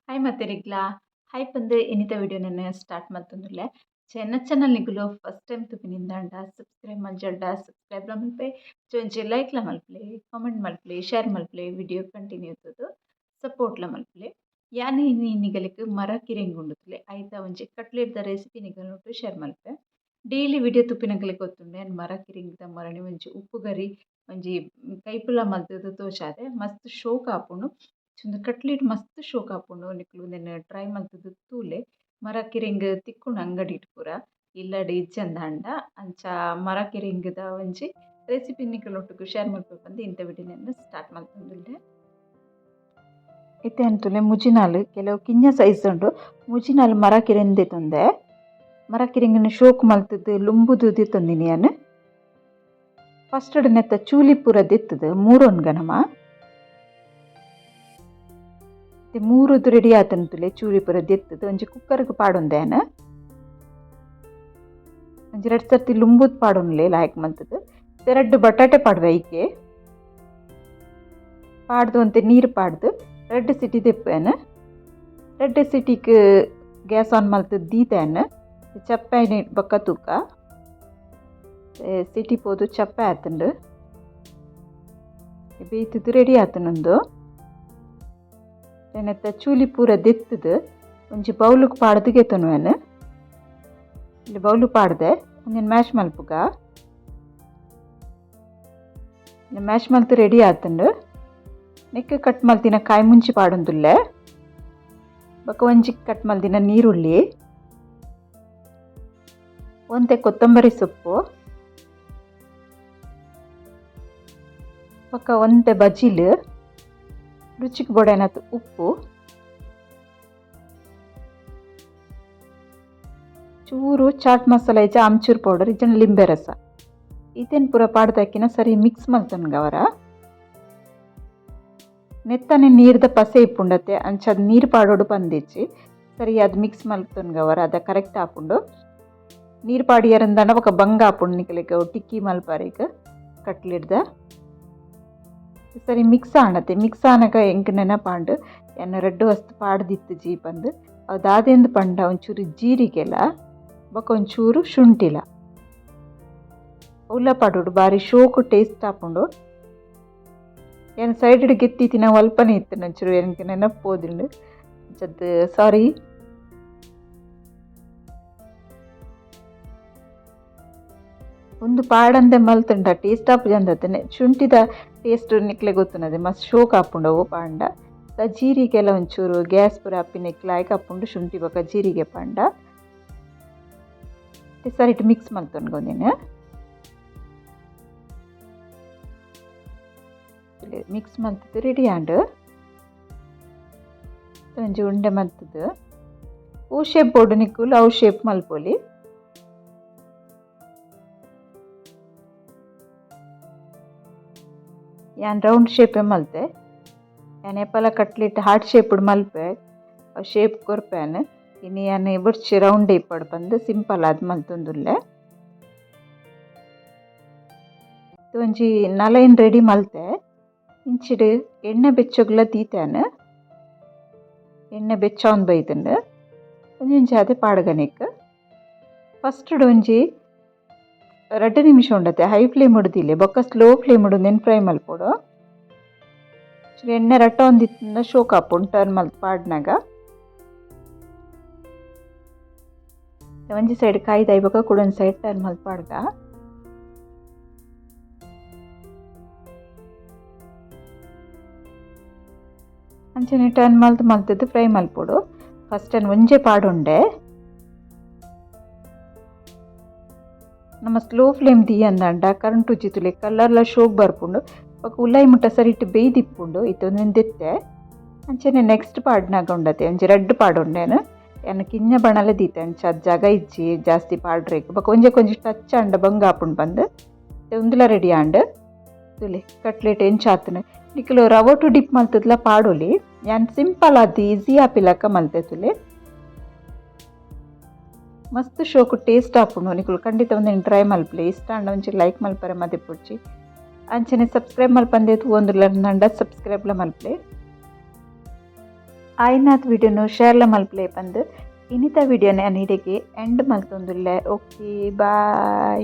Hi ಮತ್ತೆರಿಗ್ಲಾ hi ಪಂದು ಇನ್ನಿತ ವಿಡಿಯೋನ start ಮಲ್ತೊಂದುಲ್ಲೆ. ಚೆನ್ನ channel ನಿಗುಲು first time ತುಪಿನಿಂದಾಂಡ subscribe ಮಲ್ಜಂಡ ಸಬ್ಸ್ಕ್ರೈಬ್ಲ ಮಲ್ಪೆ, ಚೊಂಚಿ ಲೈಕ್ಲ ಮಲ್ಪಲೆ, comment ಮಲ್ಪಲೆ, share ಮಲ್ಪಲೆ, video continue ತೂದು ಸಪೋರ್ಟ್ಲ ಮಲ್ಪಲೆ. ಯಾನ್ ಇನಿ ನಿಗಲಿಕ್ ಮರ ಕಿರೆಂಗ್ ಉಂಡುತ್ತಲೆ ಐತ ಒಂಜಿ ಕಟ್ಲೆಟ್ದ ರೆಸಿಪಿ ನಿಗಲ್ನೊಟ್ಟು ಶೇರ್ ಮಲ್ಪೆ. ಡೈಲಿ ವಿಡಿಯೋ ತುಪಿನಗಲಿಕ್ ಗೊತ್ತುಂಡೆ ಯಾನ್ ಮರ ಕಿರೆಂಗ್ದ ಮರಣಿ ಒಂಜಿ ಉಪ್ಪುಗರಿ ಒಂಜಿ ಕೈಪುಲ ಮಲ್ತುದು ತೋಜಾದೆ. ಮಸ್ತ್ ಶೋಕ್ ಆಪುಂಡು. ಉಂದು ಕಟ್ಲೆಟ್ ಮಸ್ತ್ ಶೋಕ್ ಆಪುಂಡು. ನಿಕುಲು ಉಂದೆನ್ ಟ್ರೈ ಮಲ್ತುದು ತೂಲೆ. ಮರ ಕಿರೆಂಗ್ ತಿಕ್ಕುಂಡು ಅಂಗಡಿಟ್ ಪೂರ ಇಲ್ಲಡ್ ಇಜ್ಜಂದಾಂಡ. ಅಂಚ ಮರ ಕಿರೆಂಗ್ದ ಒಂಜಿ ರೆಸಿಪಿ ನಿಕಲ್ನೊಟ್ಟುಗು ಶೇರ್ ಮಲ್ಪೆ ಪಂದ್ ಇಂತ ವಿಡಿಯೋನ ಸ್ಟಾರ್ಟ್ ಮಲ್ತೊಂದುಲ್ಲೆ. ಇತ್ತೆ ಅಂತುಲೆ ಮುಜಿನಾಲ್ ಕೆಲವು ಕಿಂಜ ಸೈಜ್ ಉಂಡು. ಮುಜಿನಾಲ್ ಮರ ಕಿರೆಂಗ್ ದೆತೊಂದೆ. ಮರ ಕಿರೆಂಗ್ನ್ ಶೋಕ್ ಮಲ್ತುದು ಲುಂಬುದು ದೆತೊಂದಿನಿ ಯಾನ್. ಫಸ್ಟ್ ನೆತ್ತ ಚೂಲಿ ಪೂರ ದೆತ್ತುದು ಮೂರೊನ್ಗ ನಮ. ಮೂರುದು ರೆಡಿ ಆತಂತುಲೆ. ಚೂಲಿ ಪೂರ ದೆತ್ತುದು ಒಂಜಿ ಕುಕ್ಕರ್ಗ್ ಪಾಡೊಂದೆ ಯಾನ್. ಒಂಜಿ ರಡ್ಡ್ ಸರ್ತಿ ಲುಂಬುದ್ ಪಾಡೊನ್ಲೆ ಲಾಯ್ಕ್ ಮಲ್ತುದು. ರಡ್ಡ್ ಬಟಾಟೆ ಪಾಡುವೆ ಐಕೆ. ಪಾಡ್ದು ಒಂತೆ ನೀರು ಪಾಡ್ದು ರಡ್ಡ್ ಸಿಟಿ ದೆಪ್ಪುವೆ. ರಡ್ಡ್ ಸಿಟಿಕ್ ಗ್ಯಾಸ್ ಆನ್ ಮಲ್ತುದು ದೀತೆ. ಚಪ್ಪೆ ಬೊಕ್ಕ ತೂಕ ಸಿಟಿ ಪೋದು ಚಪ್ಪೆ ಆತುಂಡು. ಬೇಯ್ತುದು ರೆಡಿ ಆತುಂಡು. ನೆತ್ತ ಚೂಲಿ ಪೂರ ದೆತ್ತುದು ಒಂಜಿ ಬೌಲುಗ್ ಪಾಡ್ದು ಗೆತೊನುವೆ. ಇಲ್ಲಿ ಬೌಲು ಪಾಡ್ದೆ ಒಂಜೆನ್ ಮ್ಯಾಶ್ ಮಲ್ಪುಗ. ಮ್ಯಾಶ್ ಮಲ್ತ್ ರೆಡಿ ಆತುಂಡು. ನೆಕ್ಕ್ ಕಟ್ ಮಲ್ತಿನ ಕಾಯಿ ಮುಂಚಿ ಪಾಡೊಂದುಲ್ಲೆ. ಬೊಕ ಒಂಜಿ ಕಟ್ ಮಲ್ತಿನ ನೀರುಳ್ಳಿ, ಒಂತೆ ಕೊತ್ತಂಬರಿ ಸೊಪ್ಪು, ಬೊಕ ಒಂತೆ ಬಜಿಲ್, ರುಚಿಕ್ ಬೋಡಾಯಿನಾತ್ ಉಪ್ಪು, ಚೂರು ಚಾಟ್ ಮಸಾಲ ಇಜ್ಜ ಆಮ್ಚೂರ್ ಪೌಡರ್ ಇಜ್ಜಂಡ ಲಿಂಬೆ ರಸ ಈತೆನ್ ಪೂರ ಪಾಡ್ದಾಕಿನ ಸರಿ ಮಿಕ್ಸ್ ಮಲ್ತೊನ್ಗ ಅವರ. ನೆತ್ತನೆ ನೀರ್ದ ಪಸೆ ಇಪ್ಪುಂಡತೆ, ಅಂಚಾದ್ ನೀರು ಪಾಡೊಡು ಪಂದಿಜ್ಜಿ. ಸರಿ ಅದು ಮಿಕ್ಸ್ ಮಲ್ತೊನ್ಗ ಅವರ, ಅದ ಕರೆಕ್ಟ್ ಆಪುಂಡು. ನೀರು ಪಾಡಿಯರಂದಾಂಡ ಬೊಕ ಬಂಗ ಆಪುಂಡು ನಿಕಲೆಗ್ ಟಿಕ್ಕಿ ಮಲ್ಪರೆಗ್ ಕಟ್ಲೆಟ್ದ. ಸರಿ ಮಿಕ್ಸ್ ಆಂಡತೆ. ಮಿಕ್ಸ್ ಆನಗ ಎಂಕ್ ನೆನಪಾಂಡ್ ಯಾನ್ ರಡ್ಡ್ ವಸ್ತು ಪಾಡ್ದಿತ್ತಿಜಿ ಪಂದ್. ಅವು ದಾದೆಂದ್ ಪಂಡ ಒಂಚೂರು ಜೀರಿಗೆಲ ಬೊಕ ಒಂಚೂರು ಶುಂಠಿಲ ಅವುಲ ಪಾಡೊಡು, ಬಾರಿ ಶೋಕು ಟೇಸ್ಟ್ ಆಪುಂಡು. ಯಾನ್ ಸೈಡ್ ಗೆತ್ತಿತ್ತಿನ ಅಲ್ಪನೆ ಇತ್ತಿನ ಒಂಚೂರು ಎಂಕ್ ನೆನಪು ಪೋದುಂಡು, ಅಂಚದ್ ಸಾರಿ. ಉಂದು ಪಾಡಂದೆ ಮಲ್ತುಂಡ ಟೇಸ್ಟ್ ಆಪುಜಂದತನೆ. ಶುಂಠಿದ ಟೇಸ್ಟ್ ನಿಕ್ಲೆ ಗೊತ್ತುನದೆ, ಮಸ್ತ್ ಶೋಕ್ ಆಪುಂಡು ಅವು ಪಾಂಡ. ಜೀರಿಗೆಲ ಒಂಚೂರು ಗ್ಯಾಸ್ ಪೂರ ಆಪಿನೆಕ್ ಲಾಯ್ಕ್ ಆಪುಂಡು ಶುಂಠಿ ಬೊಕ ಜೀರಿಗೆ ಪಾಂಡ. ಸರಿಟ್ ಮಿಕ್ಸ್ ಮಲ್ತೊನ್ಗ ಉಂದೆನ್. ಮಿಕ್ಸ್ ಮಲ್ತುದು ರೆಡಿ ಆಂಡ್. ಒಂಜಿ ಉಂಡೆ ಮಲ್ತುದು ಒವು ಶೇಪ್ ಬೋಡು ನಿಕುಲು ಅವು ಶೇಪ್ ಮಲ್ಪೊಲಿ. ಯಾನ್ ರೌಂಡ್ ಶೇಪೇ ಮಲ್ತೆ. ಯಾನ್ ಏಪಲ cutlet heart shaped ಮಲ್ಪೆ, ಅವು ಶೇಪ್ ಕೊರ್ಪೆ. ಇನಿ ಯಾನ್ ಬೊಡ್ಚಿ ರೌಂಡ್ ಇಪ್ಪೊಡು ಪಂದ್ ಸಿಂಪಲ್ ಆದ್ ಮಲ್ತೊಂದುಲ್ಲೆ. ಒಂಜಿ ನಲೈನ್ ರೆಡಿ ಮಲ್ತೆ. ಇಂಚಿಡ್ ಎಣ್ಣೆ ಬೆಚ್ಚೊಗ್ಲ ದೀತೆ. ಎಣ್ಣೆ ಬೆಚ್ಚ ಆವೊಂದು ಬೈದುಂಡು. ಒಂಜೊಂಜಿ ಆದೆ ಪಾಡ್ಗನೆಕ್. ಫಸ್ಟ್ ಒಂಜಿ 2 ನಿಮಿಷ ಉಂಡತೆ ಹೈ ಫ್ಲೇಮ್ ದೀಲೆ, ಬೊಕ್ಕ ಸ್ಲೋ ಫ್ಲೇಮ್ ಉಂದೆನ್ ಫ್ರೈ ಮಲ್ಪೊಡು. ಎಣ್ಣೆ ರಟ್ಟೊಂದಿತ್ತುಂಡ ಶೋಕ್ ಆಪುಂಡು ಟರ್ನ್ ಮಲ್ತ್ ಪಾಡ್ನಗ. ಒಂಜಿ ಸೈಡ್ ಕಾಯ್ದಾಯಿ ಬೊಕ್ಕ ಕುಡೊಂಜಿ ಸೈಡ್ ಟರ್ನ್ ಮಲ್ತ್ ಪಾಡ್ಗ. ಅಂಚನೆ ಟರ್ನ್ ಮಲ್ತ್ ಮಲ್ತುದು ಫ್ರೈ ಮಲ್ಪೊಡು. ಫಸ್ಟ್ ಒಂಜೆ ಪಾಡುಂಡೆ. ನಮ್ಮ ಸ್ಲೋ ಫ್ಲೇಮ್ ದೀಯಂದಾಂಡ ಕರಂಟು ಉಜ್ಜಿತುಲೆ ಕಲರ್ಲ ಶೋಕ್ ಬರ್ಪುಂಡು. ಬೊಕ ಉಲಾಯಿ ಮುಟ್ಟ ಸರಿಟ್ ಬೇಯ್ದಿಪ್ಪುಂಡು. ಇತ್ತೆ ಉಂದೆನ್ ದೆತ್ತೆ. ಅಂಚನೆ ನೆಕ್ಸ್ಟ್ ಪಾಡ್ನಗ ಉಂಡತೆ ಒಂಜಿ ರಡ್ಡ್ ಪಾಡುಂಡೆ. ಯಾನ್ ಕಿಂಜ ಬಣಲೆ ದೀತೆ, ಅಂಚ ಜಾಗ ಇಜ್ಜಿ ಜಾಸ್ತಿ ಪಾಡ್ರೆಗ್. ಬೊಕ ಒಂಜೆಕೊಂಜಿ ಟಚ್ ಆಂಡ ಬಂಗ ಆಪುಂಡು ಪಂದ್. ಉಂದುಲ ರೆಡಿ ಆಂಡ್. ತೂಲೆ ಕಟ್ಲೆಟ್ ಎಂಚ ಆತುಂಡು. ನಿಕುಲು ರವೆ ಟು ಡಿಪ್ ಮಲ್ತುದ್ಲ ಪಾಡೊಲಿ. ಯಾನ್ ಸಿಂಪಲ್ ಆದ್ ಈಸಿ ಆಪಿಲಕ ಮಲ್ತೆ ತೂಲೆ. ಮಸ್ತ್ ಶೋಕು ಟೇಸ್ಟ್ ಆಪುಂಡು. ನಿಕುಲು ಖಂಡಿತ ಒಂದೆನ್ ಟ್ರೈ ಮಲ್ಪಲೆ. ಇಷ್ಟ ಆಂಡ ಒಂಚೂರು ಲೈಕ್ ಮಲ್ಪರೆ ಮದಪೊಡ್ಚಿ. ಅಂಚನೆ ಸಬ್ಸ್ಕ್ರೈಬ್ ಮಲ್ಪಂದೆ ತೂವೊಂದುಲ್ಲರ್ ಸಬ್ಸ್ಕ್ರೈಬ್ಲ ಮಲ್ಪಲೆ. ಆಯಿನಾತ್ ವಿಡಿಯೋನು ಶೇರ್ಲ ಮಲ್ಪಲೆ ಪಂದ್ ಇನಿತ ವಿಡಿಯೋನ ಇಡೆಗೆ ಎಂಡ್ ಮಲ್ತೊಂದುಲ್ಲೆ. Okay, bye.